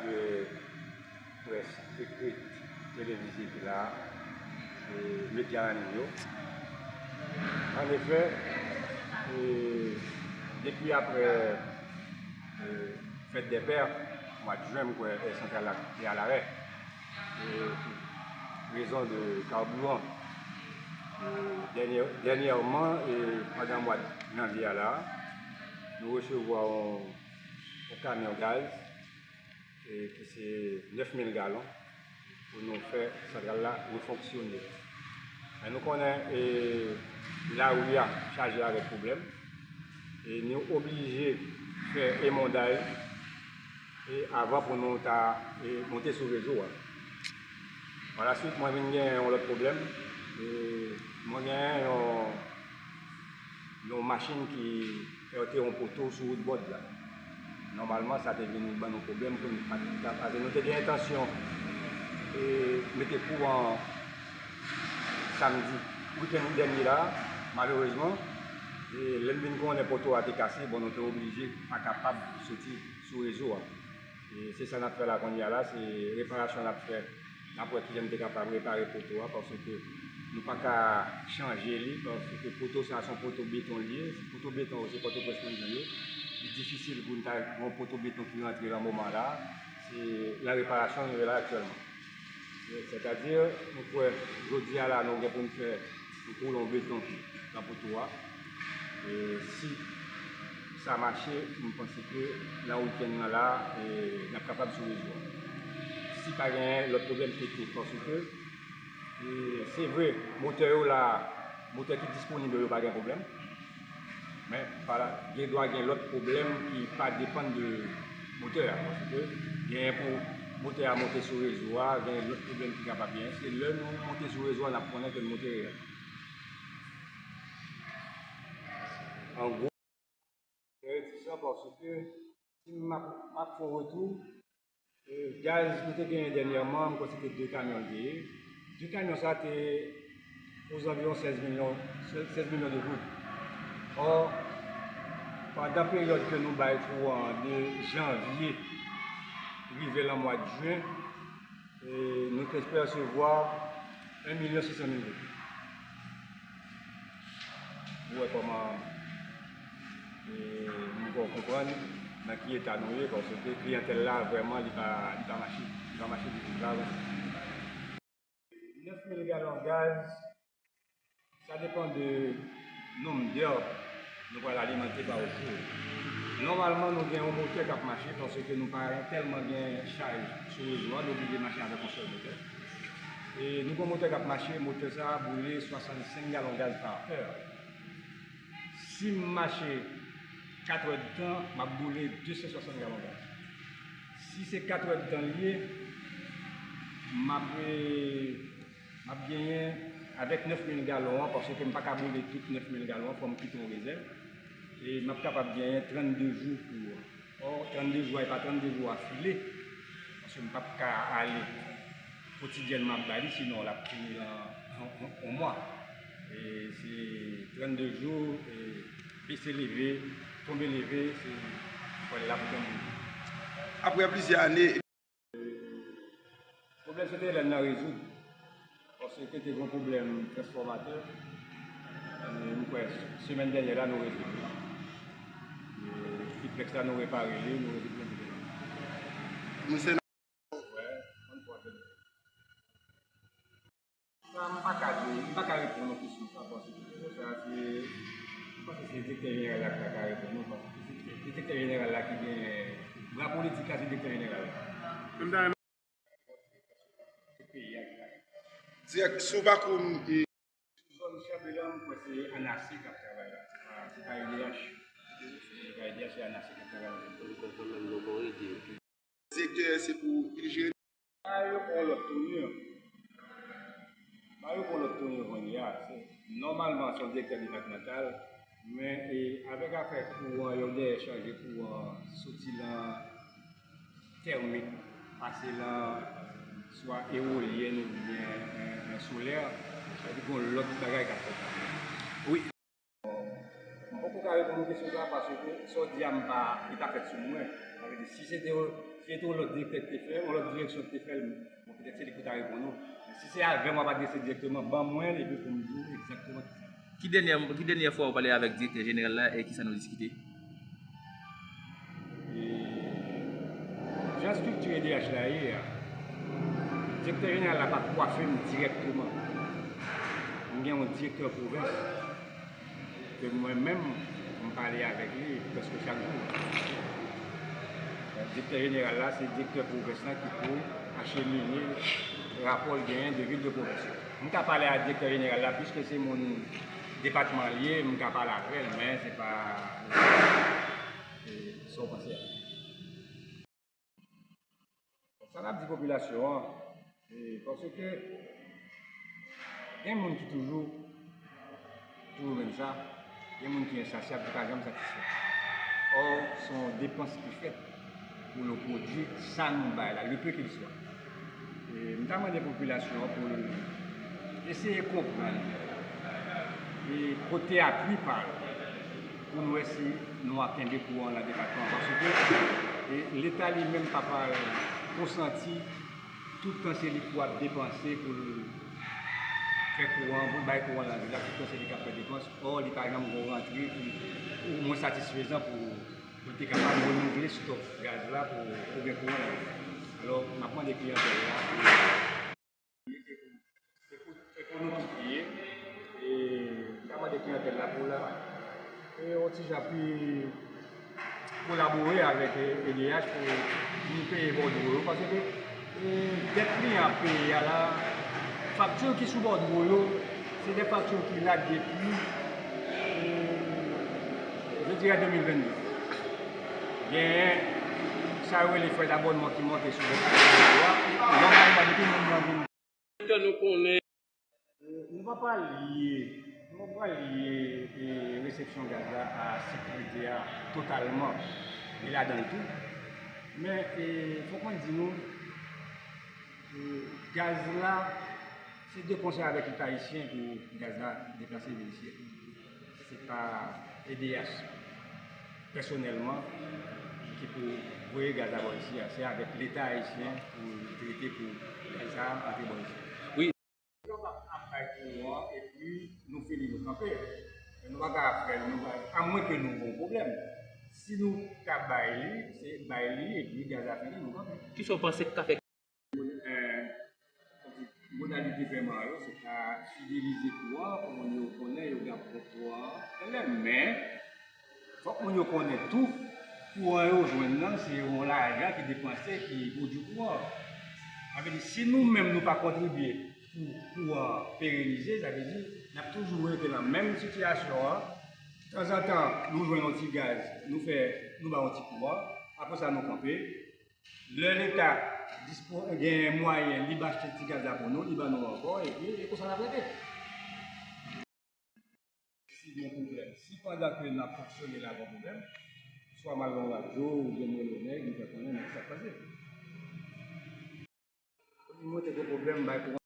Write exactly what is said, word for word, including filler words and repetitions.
de près ekrit, televize ki la, e medya an liy yo. Anefè, e, depi aprè, e, fèt dè pè, mwa de jen, m kwè, e, santral la te alarè. E, pou rezon de kabiran. E, dènyè-, dènyèman, e, pandan mwa janvye a la, nou resevwa yon, yon kamyon gaz, e, ki se nèf mil galon, pou nou fè santral la refonksyone. Men nou konnen, e, lari a chaje avèk pwoblèm, e nou oblije fè emondaj, e avan pou nou ta, e, monte sou rezo a. Palaswit, mwen vin gen yon lòt pwoblèm. E mwen gen yon, yon machin ki pète yon poto sou wout bòd la. Nòmalman, sa te vin ban nou pwoblèm pou nou pa t ka, paske nou te gen entansyon, e, mete kouran samdi, wikenn dènye la, malerezman, e, lè n vin konnen poto a te kase, bon, nou te oblije pa kapab soti sou rezo a. E se sa n ap fè la kounye a la, se reparasyon n ap fè. N ap wè kijan n te kapab repare poto a, paske nou pa ka chanje li, paske poto sa a se yon poto beton li ye. Se poto beton yo, se Pòtoprens konn jan yo. Li difisil pou n ta gen yon poto beton ki rantre nan moman la. Se la reparasyon nou ye la aktyèlman. Sètadi, nou kwè, jodi a la, nou gen pou n fè, nou koule yon beton nan poto a. E si sa mache, m panse ke nan wikenn nan la, e, n ap kapab sou rezo a. Si pa genyen lòt pwoblèm teknik, paske, e, se vre, motè yo la, motè ki disponib yo, yo pa gen pwoblèm. Men, pa la, gen dwa gen lòt pwoblèm ki pa depann de motè a. Paske genyen pou motè a monte sou rezo a, gen lòt pwoblèm ki kapab genyen. Se lè nou monte sou rezo a, n ap konnen ke l monte reyèl. An gwo, se retisan paske si m ap, m ap fè yon retou, e, gaz nou te genyen dènyèman, m kwè se te de kamyon l te ye. De kamyon sa te ozanviwon sèz milyon, sèz milyon de goud. Ò, pandan peryòd ke nou bay kouran de janvye rive lan mwa de jen, e, nou te pèsevwa en milyon sis san mil goud. Ou wè kòman, e, nou fè w konprann nan ki eta nou ye, paske kliyantèl la, vrèman, li pa, li pa mache, li pa mache ditou, li pa avanse. Nèf mil galon gaz, sa depann de nonb dè nou pral alimante pa jou. Nòmalman, nou gen yon motè k ap mache, paske nou pa tèlman gen chaj sou rezo a, nou oblije mache avèk yon sèl motè. E nou gen yon motè k ap mache, motè sa a boule swasannsenk galon gaz pa è. Si m mache katrè de tan, m ap boule de san swasant galon gaz. Si se katrè de tan l ye, m ap, e, m ap genyen avèk nèf mil galon an, paske m pa ka boule tout nèf mil galon an, fò m kite yon rezèv. E m ap kapab genyen trannde jou pou Ò, trannde jou a, e pa trannde jou afile, paske m p ap ka ale kotidyènman ap ba li, sinon l ap fini lan yon, yon, yon mwa. E se trannde jou, e bese leve, tonbe leve, se fò l la pou trannde jou. Apre plizyè ane, Pwoblèm Sentèlèn nan rezoud. Paske te gen yon pwoblèm transfòmatè. E m kwè semèn dènyè la, nou rezoud li. E triplèks la, nou repare li, nou rezoud pwoblèm Sentèlèn. Nou se nan Wè, yon fwa ke Sa, m pa ka di, m pa ka reponn ou kesyon sa, paske kesyon sa, se, m panse se direktè jeneral la ki ta ka reponn ou, paske se direktè jeneral la ki gen bra politik la, se direktè jeneral la. Menm jan se peyi a ki ta. Dirèk, si w pa konn, e, Zòn Chanbelan, m kwè se ANASE k ap travay la. Se pa, se pa E D H. Se pa E D H, se ANASE k ap travay la. Ou konprann menm non, bon, E D H. Direktè, se pou li jere. Ba yo yon lòt tounir. Ba yo yon lòt tounir kounye a. Se, nòmalman, se yon direktè depatmantal, men, e, avèk afè kouran, yo dèyè chanje kouran soti nan tèmik, pase nan swa ewolyèn oubyen, e, e, solè, sa vle di gen yon lòt bagay k ap fèt la. Wi. M poko ka reponn ou kesyon sa a paske sa w di a m pa, li pa fèt sou mwen. Sa vle di, si se te yon, Si se te yon lòt direktè ki te fè, yon lòt direksyon ki te fè l, bon, petèt se li ki pou ta reponn ou. Men si se avè m w ap adrese dirèkteman, ban mwen l epi pou m di w egzakteman ki sa. Ki dènyè, ki dènyè fwa ou pale avèk direktè jeneral la e ki sa nou diskite? E jan estrikti E D H la ye a, direktè jeneral la pa kwafe m dirèkteman. M gen yon direktè pwovens ke mwen menm, m pale avèk li prèske chak jou. Direktè jeneral la, se direktè pwovens lan ki pou achemine rapò l genyen de vil de pwovens yo. M ka pale a direktè jeneral la, piske se moun depatman l ye, m ka pale avè l, men se pa, e, sa w panse a. Sa n ap di popilasyon an, e, paske gen moun ki toujou, toujou menm sa, gen moun ki ensasyab, ki pa janm satisfè. Ò, se yon depans ki fèt pou yo pwodui sa nou bay la, le peu qu'il soit. E, m ta mande popilasyon an pou l eseye konprann e kote apui pa l, pou n wè si nou a kenbe kouran nan depatman an. Paske, e, Leta li menm pa pral konsanti tout tan se li pou ap depanse pou l fè kouran, pou l bay kouran nan vil la, tout tan se li k ap fè depans. Ò, li pa janm gen yon rantre ki omwen satisfezan pou, pou l te kapab renouvle stòk gaz la pou, pou gen kouran nan vil la. Alò, m ap mande kliyantèl la pou e pou, e pou nou tout li ye. E m ta mande kliyantèl la pou la, e yon ti jan pi kolabore avèk, e, E D H pou nou peye bòdwo yo. Paske, e, dèt kliyan ap peye a la, fakti ki sou bòdwo yo, se de fakti ki la depi, e, je dirais de mil venn de. Genyen sa yo rele frè dabònman ki monte sou bòdwo a. Nòmalman, depi moun nan vin Tan nou konnen. Nou pa pral ye, nou pa pral ye, e, resepsyon gaz la a sekirite a totalman, li ladan l tou. Men, e, fòk mwen di nou, e, gaz la, se de konsèy avèk Leta ayisyen pou gaz la deplase vin isi. Se pa E D H pèsonèlman ki pou voye gaz la bò isi a. Se avèk Leta ayisyen pou l trete pou gaz sa a antre bò isi a. Wi. Trump ap, ap bay kouran epi nou fini, nou kanpe. Nou pa ka ap fè, nou pa, amwen ke nou gen yon pwoblèm. Si nou ka bay li, se bay li epi gaz la fini, nou kanpe. Kisa w panse k ka fè? Modalite peman yo, se ta fidelize kouran pou moun yo konnen yo gen kouran. Men, fòk moun yo konnen tou, kouran yo jwenn nan, se yon lajan ki depanse, ki pwodui kouran. Sa vle di, si nou menm nou pa kontribye pou kouran perenize, sa vle di, n ap toujou rete nan menm sitiyasyon an. Tanzantan, nou jwenn yon ti gaz, nou fè, nou bay yon ti kouran, apre sa, nou kanpe. Lè Leta dispo-, gen mwayen, li ba achte ti gaz la pou nou, li ban nou ankò, epi e konsa n ap rete. Si gen pwoblèm, si pandan ke n ap fonksyone la gen pwoblèm, swa m al nan radyo oubyen m rele yon nèg, m fè konnen nèg sa k pase. Mwen te gen pwoblèm, m bay kouran.